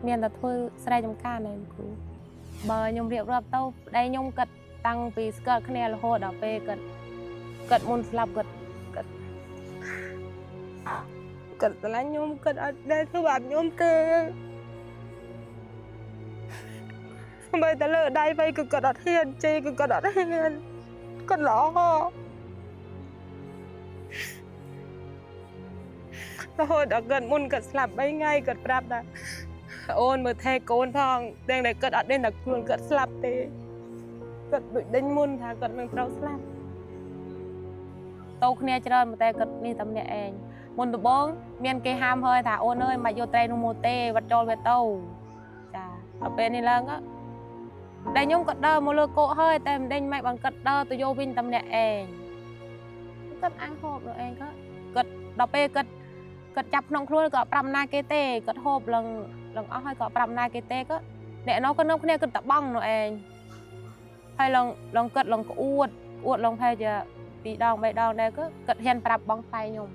មានតែធ្វើស្រែចម្ការណែគ្រូបើខ្ញុំរៀបរាប់ទៅប្តីខ្ញុំគាត់តាំងពីស្គាល់គ្នារហូតដល់ពេលគាត់គាត់មុនស្លាប់គាត់គាត់គាត់ស្រឡាញ់ខ្ញុំគាត់អត់ដែលធ្វើបាបខ្ញុំទេបើតែលើដៃไปក៏គាត់អត់ហ៊ានជេរក៏គាត់អត់ហ៊ានគាត់ល្អរហូតដល់គាត់មុនគាត់ស្លាប់3ថ្ងៃគាត់ប្រាប់ថាអូនមើលថែកូនផងទាំងដែលគាត់អត់ដឹងថាខ្លួនគាត់ស្លាប់ទេគាត់ដូចដេញមុនថាគាត់នឹងត្រូវស្លាប់តោគ្នាច្រើនតែគាត់នេះតែម្នាក់ឯងមុនដំបូងមានគេហាមហើយថាអូនអើយមិនយកត្រីនោះមកទេវត្តចូលវាទៅចាដល់ពេលនេះឡើងក៏តែខ្ញុំក៏ដើរមកលើគោកហើយតែមិនដេញមិនបានគាត់ដើរទៅយកវិញតែម្នាក់ឯងគាត់អាំងហូបនោះឯងក៏គាត់ដល់ពេលគាត់គាត់ចាប់ក្នុងខ្លួនក៏ប្រាប់ណាគេទេគាត់ហូបឡើងឡើងអស់ហើយក៏ប្រាប់ណាគេទេក៏អ្នកនោះក៏នាំគ្នាគាត់តបងនោះឯងហើយឡើងឡើងគាត់ឡើងក្អួតក្អួតឡើងផែជា2ដង3ដងដែរក៏គាត់ហ៊ានប្រាប់បងថ្លៃខ្ញុំ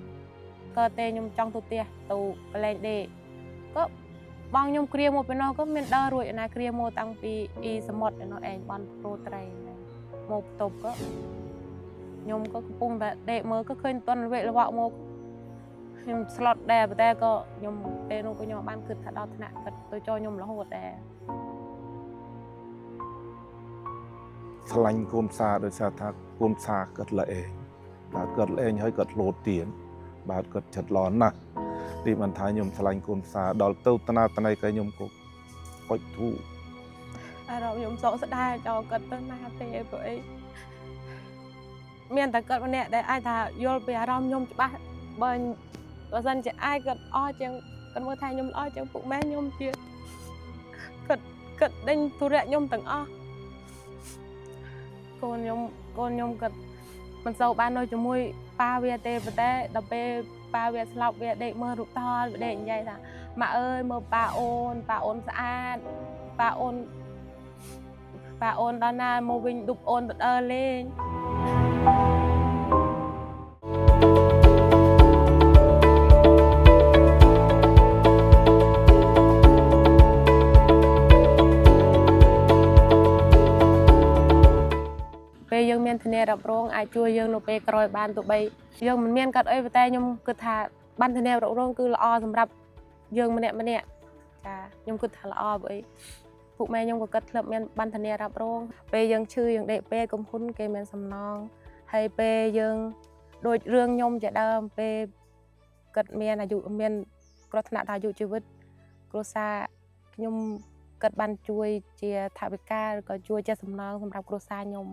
ក៏ទេខ្ញុំចង់ទៅផ្ទះទៅកន្លែងដេកក៏បងខ្ញុំគ្រាមកពីនោះក៏មានដើររួចណាគ្រាមកតាំងពីអ៊ីសមុទ្រនោះឯងបនប្រូត្រីមកបន្ទប់ក៏ខ្ញុំក៏កំពុងតែដេកមើលក៏ឃើញតន់វេលវក់មកខ្ញុំស្លុតដែរតែក៏ខ្ញុំពេលនោះក៏ខ្ញុំបានគិតថាដល់ថ្នាក់គាត់ទៅចូលខ្ញុំរហូតដែរ ស្រឡាញ់កូនផ្សារដោយសារថាកូនផ្សារគាត់ល្អឯងបាទគាត់ល្អឯងហើយគាត់លោតទៀនបាទគាត់ចិត្តល្អណាស់ទីបានថាខ្ញុំស្រឡាញ់កូនផ្សារដល់ទៅតនាតណៃក៏ខ្ញុំក៏អុចធូ អារម្មណ៍ខ្ញុំសោកស្ដាយចោលគាត់ទៅណាទេព្រោះអីមានតែគាត់ម្នាក់ដែលអាចថាយល់ពីអារម្មណ៍ខ្ញុំច្បាស់បើបើសិនជាអាចគាត់អស់ជាងគាត់មើលថែខ្ញុំល្អជាងពុកម៉ែខ្ញុំទៀតគាត់គាត់ដេញធុរៈខ្ញុំទាំងអស់កូនខ្ញុំកូនខ្ញុំគាត់មិនសូវបាននៅជាមួយប៉ាវាទេប៉ុន្តែដល់ពេលប៉ាវាស្លាប់វាដេកមើលរូបថតវាដេកនិយាយថាម៉ាក់អើយមើលប៉ាអូនប៉ាអូនស្អាតប៉ាអូនប៉ាអូនដល់ណាមកវិញឌុបអូនទៅដើរលេងពេលយើងមានធានារ៉ាប់រងអាចជួយយើងនៅពេលក្រោយបានទោះបីយើងមិនមានកាត់អីប៉ុន្តែខ្ញុំគិតថាបានធានារ៉ាប់រងគឺល្អសម្រាប់យើងម្នាក់ម្នាក់ចាខ្ញុំគិតថាល្អព្រោះអីពុកម៉ែខ្ញុំក៏គិតធ្លាប់មានបានធានារ៉ាប់រងពេលយើងឈឺយើងដេកពេលកំហ៊ុនគេមានសំណងហើយពេលយើងដូចរឿងខ្ញុំជាដើមពេលគាត់មានអាយុមានគ្រោះថ្នាក់ដល់អាយុជីវិតគ្រួសារខ្ញុំគាត់បានជួយជាថវិកាឬក៏ជួយជាសំណងសម្រាប់គ្រួសារខ្ញុំ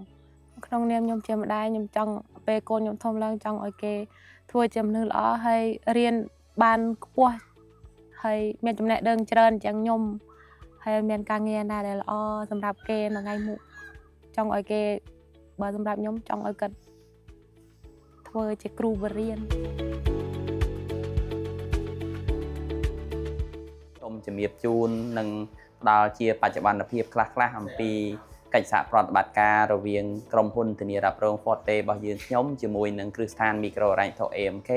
ក្នុងនាមខ្ញុំជាម្ដាយខ្ញុំចង់ពេលកូនខ្ញុំធំឡើងចង់ឲ្យគេធ្វើជាមនុស្សល្អហើយរៀនបានខ្ពស់ហើយមានចំណេះដឹងច្រើនជាងខ្ញុំហើយមានការងារណាដែលល្អសម្រាប់គេនៅថ្ងៃមុខចង់ឲ្យគេបើសម្រាប់ខ្ញុំចង់ឲ្យគាត់ធ្វើជាគ្រូបរិញ្ញា សូមជំរាបជូននិងផ្ដល់ជាបច្ចុប្បន្នភាពខ្លះៗអំពីកិច្ចសហប្រតិបត្តិការរវាងក្រុមហ៊ុនធានារ៉ាប់រង Forte របស់យើងខ្ញុំជាមួយនឹងគ្រឹះស្ថានមីក្រូហិរញ្ញវត្ថុ AMK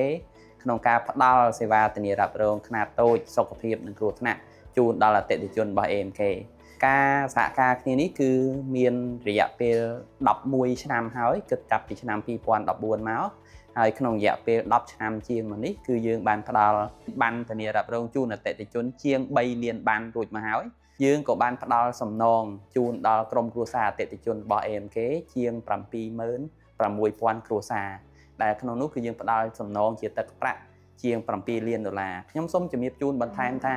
ក្នុងការផ្ដល់សេវាធានារ៉ាប់រងខ្នាតតូចសុខភាពនិងគ្រោះថ្នាក់ជូនដល់អតិថិជនរបស់ AMK ការសហការគ្នានេះគឺមានរយៈពេល11ឆ្នាំហើយគិតចាប់ពីឆ្នាំ2014មកហើយក្នុងរយៈពេល10ឆ្នាំជាងមកនេះគឺយើងបានផ្ដល់បានធានារ៉ាប់រងជូនអតិថិជនជាង3លានបានរួចមកហើយយើងក៏បានផ្ដល់សំណងជូនដល់ក្រុមគ្រួសារអតិថិជនរបស់ AMK ជាង76000គ្រួសារដែលក្នុងនោះគឺយើងផ្ដល់សំណងជាទឹកប្រាក់ជាង7លានដុល្លារខ្ញុំសូមជំរាបជូនបន្ថែមថា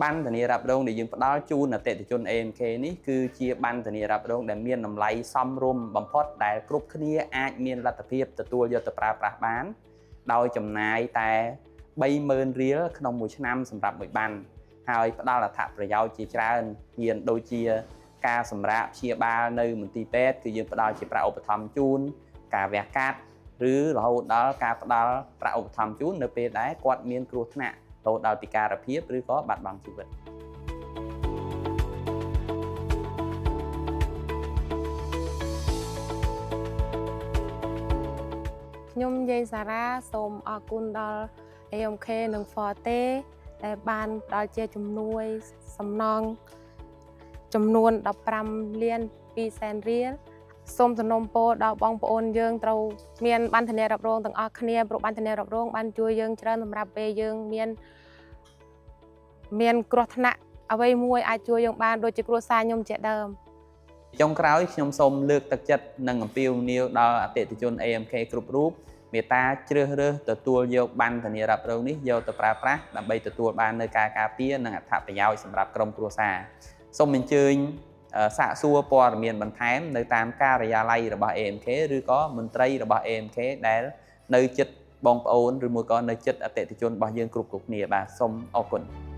បានធានារ៉ាប់រងដែលយើងផ្ដល់ជូនអតិថិជន AMK នេះគឺជាបានធានារ៉ាប់រងដែលមានតម្លៃសមរម្យបំផុតដែលគ្រប់គ្នាអាចមានលទ្ធភាពទទួលយកទៅប្រើប្រាស់បានដោយចំណាយតែ30000រៀលក្នុងមួយឆ្នាំសម្រាប់មួយបានហើយផ្ដល់អត្ថប្រយោជន៍ជាច្រើនមានដូចជាការសម្រាកព្យាបាលនៅមន្ទីរពេទ្យគឺយើងផ្ដល់ជាប្រាក់ឧបត្ថម្ភជូនការវះកាត់ឬរហូតដល់ការផ្ដល់ប្រាក់ឧបត្ថម្ភជូននៅពេលដែលគាត់មានគ្រោះថ្នាក់រហូតដល់ពិការភាពឬក៏បាត់បង់ជីវិត ខ្ញុំយាយសារ៉ាសូមអរគុណដល់ AMK និង Forte ដែលបានផ្ដល់ជាជំនួយសំណងចំនួន15លាន2សែនរៀលសូមសំណូមពរដល់បងប្អូនយើងត្រូវមានបានធានារ៉ាប់រងទាំងអស់គ្នាព្រោះបានធានារ៉ាប់រងបានជួយយើងច្រើនសម្រាប់ពេលយើងមានមានគ្រោះថ្នាក់អ្វីមួយអាចជួយយើងបានដូចជាគ្រួសារខ្ញុំជាដើម ចុងក្រោយខ្ញុំសូមលើកទឹកចិត្តនិងអំពាវនាវដល់អតិថិជន AMK គ្រប់រូបមេត្តាជ្រើសរើសទទួលយកបានធានារ៉ាប់រងនេះយកទៅប្រើប្រាស់ដើម្បីទទួលបាននូវការការពារនិងអត្ថប្រយោជន៍សម្រាប់ក្រុមគ្រួសារសូមអញ្ជើញអឺសាកសួរព័ត៌មានបន្ថែមនៅតាមការិយាល័យរបស់ AMK ឬក៏មន្ត្រីរបស់ AMK ដែលនៅជិតបងប្អូនឬមួយក៏នៅជិតអតិថិជនរបស់យើងគ្រប់គ្រប់គ្នាបាទសូមអរគុណ។